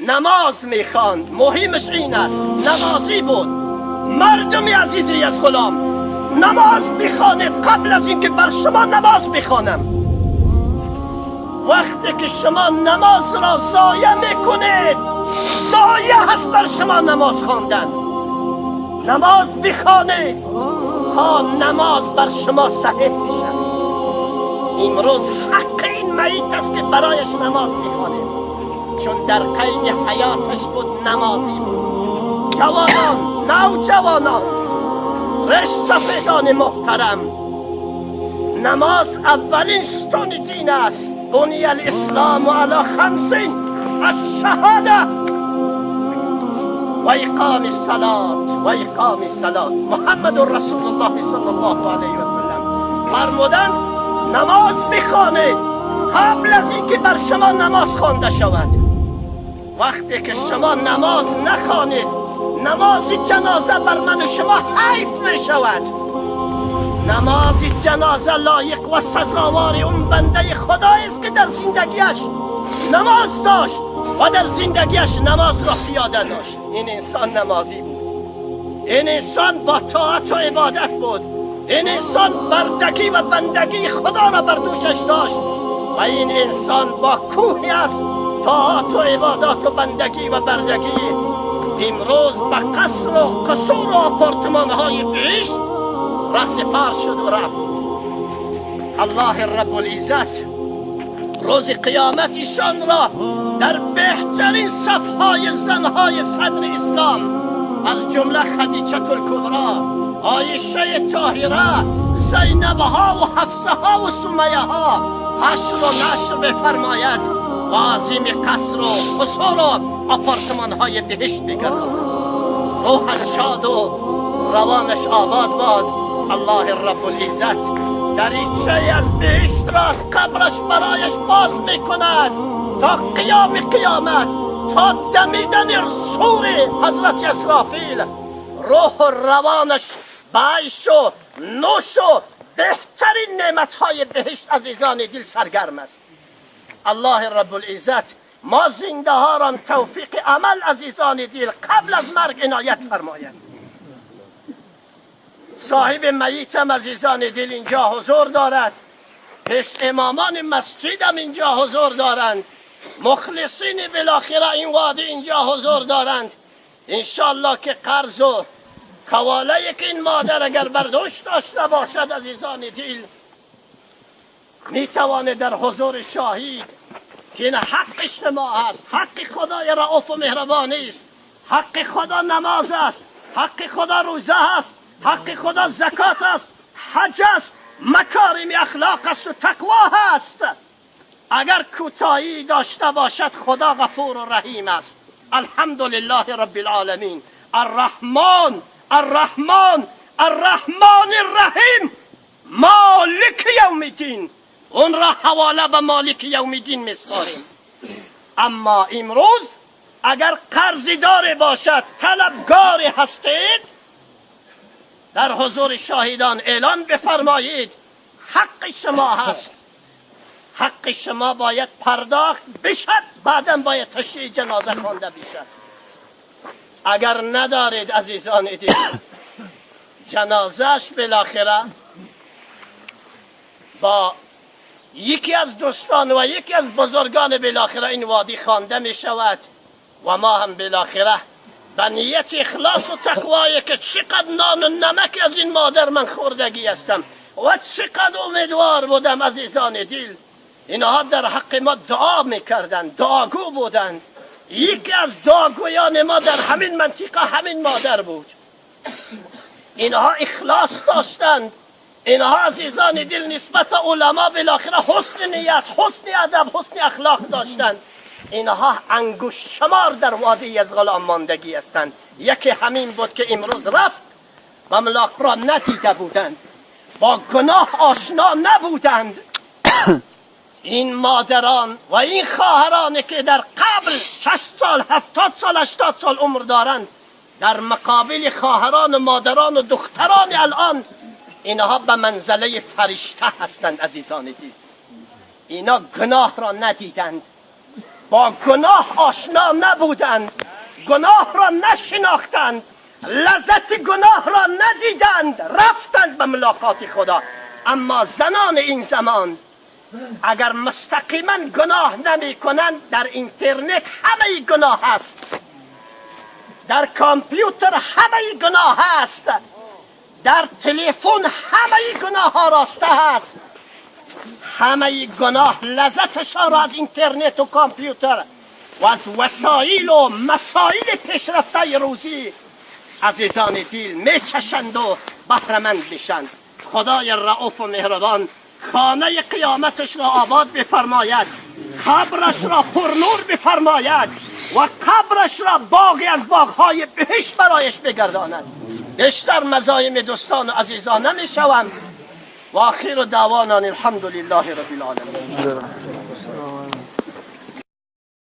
نماز میخواند. مهمش این است، نمازی بود. مردم عزیزی از غلام، نماز بخوانید قبل از اینکه بر شما نماز بخوانم. وقتی که شما نماز را ضایع میکنید، ضایع هست بر شما نماز خواندن. نماز بخوانید تا نماز بر شما صحیح بشود. امروز حق این میت است که برایش نماز بخوانید، چون در قید حیاتش بود، نمازی بود. جوانان، نوجوانان، رش سفیدان محترم، نماز اولین ستون دین است. بنی الاسلام علی خمس: الشهاده و اقام الصلاة و اقام الصلاة. محمد رسول الله صلی الله علیه و سلم فرمودند نماز بخوانید قبل از اینکه بر شما نماز خوانده شود. وقتی که شما نماز نخوانید، نماز جنازه بر من و شما حیف می شود. نماز جنازه لایق و سزاوار اون بنده خدا است که در زندگیش نماز داشت و در زندگیش نماز را پیاده داشت. این انسان نمازی بود، این انسان با طاعت و عبادت بود، این انسان بردگی و بندگی خدا را بر دوشش داشت و این انسان با کوهی از طاعت و عبادات و بندگی و بردگی امروز به قصر و قصور و آپارتمان های بهشت رهسپار شد و رفت. الله رب العزت روز قیامت ایشان را در بهترین صفهای زنهای صدر اسلام، از جمله خدیجه الکبرا، عایشه طاهره، زینب ها و حفصه ها و سمیه ها حشر و نشر بفرماید و عظیم قصر و قصور و آپارتمان های بهشت بگرداند. روحش شاد و روانش آباد باد. الله رب العزت دریچه از بهشت را از قبرش برایش باز میکند تا قیام قیامت، تا دمیدن صور حضرت اسرافیل. روح و روانش به عیش و نوش و بهترین نعمتهای بهشت، عزیزان دل، سرگرم است. الله رب العزت ما زنده ها را توفیق عمل، عزیزان دل، قبل از مرگ عنایت فرماید. صاحب میتم، عزیزان دل، اینجا حضور دارد. پیش امامان مسجدم اینجا حضور دارند. مخلصین بالاخره این وادی اینجا حضور دارند. انشالله که قرض و حواله که این مادر اگر برداشت داشته باشد، عزیزان دل، میتوانه در حضور شاهید که این حق اجتماع است، حق خدای رؤوف و مهربانی است، حق خدا نماز است، حق خدا روزه است، حق خدا زکات است، حج است، مکارم اخلاق است و تقوا هست. اگر کوتاهی داشته باشد، خدا غفور و رحیم است. الحمد لله رب العالمین، الرحمن الرحمن الرحمن الرحیم، مالک یوم الدین. اون را حواله به مالک یوم الدین میسپاریم. اما امروز اگر قرضی داره باشد، طلبگار هستید، در حضور شاهدان اعلان بفرمایید. حق شما هست، حق شما باید پرداخت بشد، بعدا باید تشییع جنازه خوانده بشد. اگر ندارید، عزیزان دل، جنازهش بالاخره با یکی از دوستان و یکی از بزرگان بالاخره این وادی خوانده می شود و ما هم بالاخره به نیت اخلاص و تقوایی که چقدر نان و نمک از این مادر من خوردگی هستم و چقدر امیدوار بودم، عزیزان دل، اینها در حق ما دعا میکردند، دعاگو بودند. یکی از دعاگویان ما در همین منطقه همین مادر بود. اینها اخلاص داشتند. اینها، عزیزان دل، نسبت علما بالاخره حسن نیت، حسن ادب، حسن اخلاق داشتند. اینها انگشت شمار در وادی یزغلام ماندگی هستند. یکی همین بود که امروز رفت و ملاق را ندیده بودند، با گناه آشنا نبودند. این مادران و این خواهرانی که در قبل 60 سال، 70 سال، 80 سال عمر دارند، در مقابل خواهران و مادران و دختران الان، اینها به منزله فرشته هستند. عزیزان دل، اینا گناه را ندیدند. با گناه آشنا نبودند، گناه را نشناختند، لذت گناه را ندیدند، رفتند به ملاقات خدا. اما زنان این زمان اگر مستقیما گناه نمی کنند، در اینترنت همه گناه هست، در کامپیوتر همه گناه هست، در تلفن همه گناه ها راسته هست. همه گناه لذتشان را از اینترنت و کامپیوتر و از وسایل و مسائل پیشرفته روزی عزیزان دل میچشند و بهره‌مند میشند. خدای رؤوف و مهربان خانه قیامتش را آباد بفرماید، قبرش را پرنور بفرماید و قبرش را باغی از باغهای بهشت برایش بگرداند. بیشتر مزاحم دوستان و عزیزان نمیشوم. و آخر دعوانا الحمد لله رب العالمین.